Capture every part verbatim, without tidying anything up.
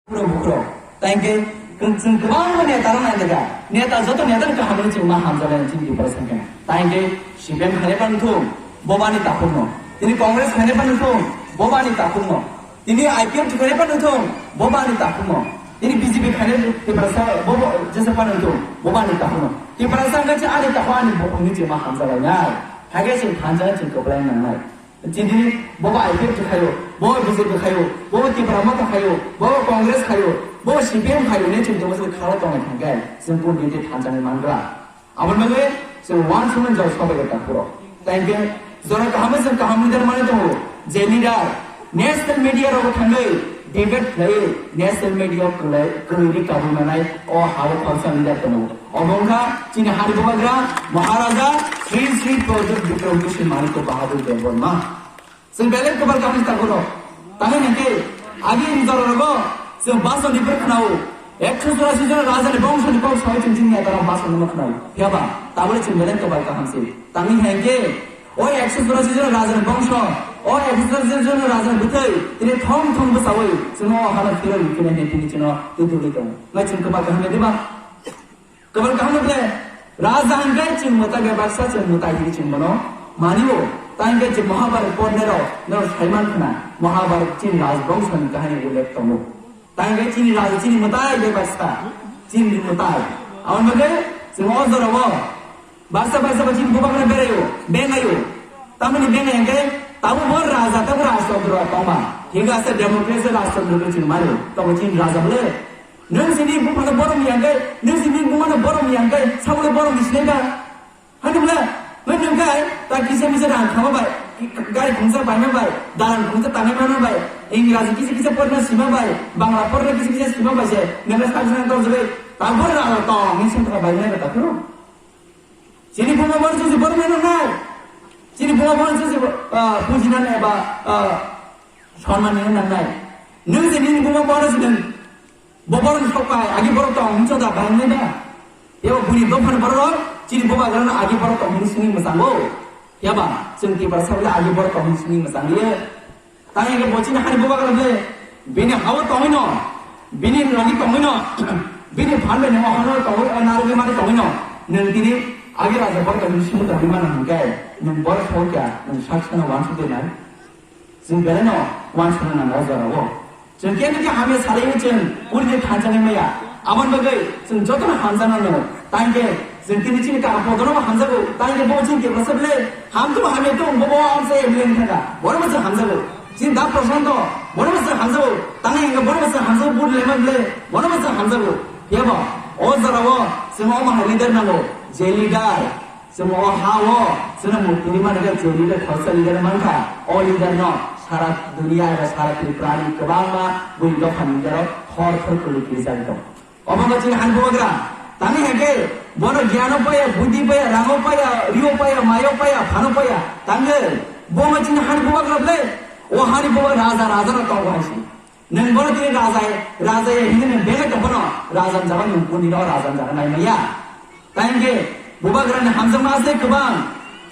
Bukhro bukhro. Tangke chwng kwbangma neta rok nai daga. Neta joto neta ni kaham ni chwng ma hamjak lai chini Tiprasa khe. Tangke C P M khainai phano thung, bo bani takhuk no. Tini Congress khainai phano thung, bo bani takhuk no. Tini I P F T khainai phano thung, bo bani takhuk no. Tini B J P khainai Tiprasa bo bo jesa phano thung, bo bani takhuk no. Tiprasa khe ani takhuk ani bukhuk ni chwng ma hamjak lai nai. Hakhe chwng thansa chwng kwplai nang nai. Chini bobo I P F T khayo, bobo B J P khayo, bobo Tipra Motha khayo, bobo Congress khayo, bobo C P M khayo, ne chwng tongma se khalo tongna thangkhe, chwng pun dite thansa ni mangra. Aboni bagwi chwng uansukmani jora sobai rok takhuk rok. Thank you. Jora kaham se kaham leader mane tongo. Je leader national media rok thangwi debate khlai national media kwlai kwrwi ri kabul manai o hao khorsa leader tongo. Obo wngkha chini hari bubagra Maharaja Sri Sri Pradyot Bikram Kishore Manikya Bahadur Debbarma. Chwng belai kwbal kaham takhuk rok. Tangwi hwnkhe agi ni jora rogo chwng bason ni phwrwng khwnao. Ekso churashi jona raja ni bongso ni kok sawi chwng chini neta rok bason no khwnao. Phiya ba tabole chwng belai kwbal kaham se. Tangwi hwnkhe o ekso churashi jona raja ni bongso, o ekso churashi jona raja ni bwthai tini thong thong bwchawi chwng o hano phirwi phirwi hwnkhe tini chwng no twi twi tongo. Ngai chwng kwbal kaham ya diba? Kwbal kaham khe raja hwnkhe chwng mwtai bai baksa chwng mwtai hinwi chwng bono manio. Tangkhe je Mahabharat pornai rok no saiman khna Mahabharat chini rajbongso ni kahini ullekh tongo. Tangkhe chini raja chini mwtai bai baksa chini mwtai. Aboni bagwi chwng o jorao baksa baksa ba chini bubagra beraio, bengaio. Tamoni bengai hwnkhe tabuk bo raja tabuk rajtantro tongma. Thik ase, democracy rajtantro khe chwng mano. Tongo chini raja bole. Nwng sini buphano borom yang kai, nwng sini bumano borom yang kai, sabole borom ni sinai ba. Hani bwle, nwng nwng kai, ta kisa misa rang khama bai, gari khungsa baima bai, dalan khungsa tangai mana bai, Ingraji kisa kisa porna sima bai, Bangla porna kisa kisa sima bai se, nwng saksa nang tong jagoi, ta bor rang tong, nwng sini ta bai nai ta phuru. Chini buma bor susi borom nang nai, chini buma bor susi, ah, puji nang nai ba, ah, sonman nang nai. Nwng sini buma bor susi nwng Bo borok ni sok pai, agi borok tong hinwi choda bahai wngnai da. Ebo buini dophani borok rok, chini bubagra no agi borok tong hinwi swngwi mwchango. Phiya ba, chwng Tiprasa bole agi borok tong hinwi swngwi mwchang liya. Tang hwnkhe bo chini hani bubagra le, bini ha-o tongwi no, bini logi tongwi no, bini phan bai nang hano tongwi, o narwgwi mani tongwi no, nwng tini agi raja borok tong hinwi swngwi tongwi mano hwnkhe, nwng borok sok kya, nwng sak sano uansuk de nai. Chwng belai no uansukna nango o jora o. Chwng khe nokhe hamya salai o chwng puri de thansa nai maya. Aboni bagwi chwng jotono hamjakna nango. Tangkhe chwng tini chini kaka podono bo hamjago. Tangkhe bo chini Tiprasa bele hamtwma hamya tong bo bo amsa M L A wngkha kha. Bono bo chwng hamjago. Chini da Prashanto bono bo chwng hamjago. Tangkhe hwnkhe bono bo chwng hamjago, vote lema bele bono bo chwng hamjago. Phiya bo o jora o chwng omo hai leader nango. Je leader Chwng o ha-o, chwngno mukti rwmani khe chwng leader khoroksa leader mankha. O leader no sara duniya eba sara Tripura ni kwbangma buini dophani leader rok thor thor kwlwi kirijagwi tongo. Obo wngkha chini hani bubagra. Tamni hai khe bono gyan o paya, budi paya, rang o paya, ri o paya, mai o paya, phan o paya. Tangwi bo wngkha chini hani bubagra bwle. O hani bubagra raja, raja no tongo hai se. Nwng bono tini raja, raja ya hinwi nwng belai tong phano raja ni jaga nwng kuni no raja ni jaga nai maya. Tai hwnkhe bubagra ni hamjakma asai kwbang.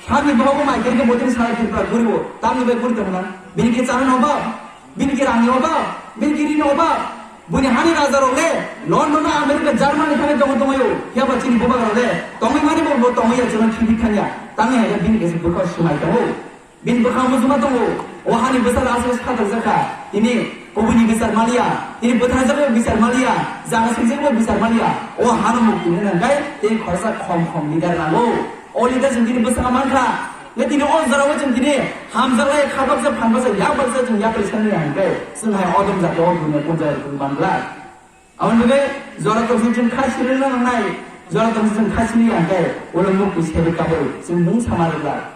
Sakni bohogo mai khe bo tini sara Tripura guribo. Tamni bai guri tongna. Bini khe chana ni obab, bini khe rang ni obab, bini khe ri ni obab. Buni hani raja rok le London, America, Germany thangwi tongo tongwi o. Phiya ba chini bubagra rok le tongwi mani bo, bo tongwi ya, chwng khibi thangya. Tamni hai khe bini khe se bwkha swmai tongo. Bini bwkhang muchungma tongo, o hani bwsarok aswk satok jakha, tini kubuni bichar maliya, tini bwthajak bai bichar maliya, jaga swijak bai bichar maliya, o hano mukti hwnwi nangkhe tei khoroksa khom khom leader nango. O leader chwng tini bwskango mankha, hwnkhe tini o jorao chwng tini hamjaklai kha baksa phan baksa yak baksa chwng yapri sanwi hwnkhe chwng hai odom jati o dunia kunjai rwngmanglak. Aboni bagwi jora tongsi chwng kha sirwi rwna nangnai, jora tongsi chwng kha sirwi ya hwnkhe ulo mukti sebai kabui chwng mung sama rwglak.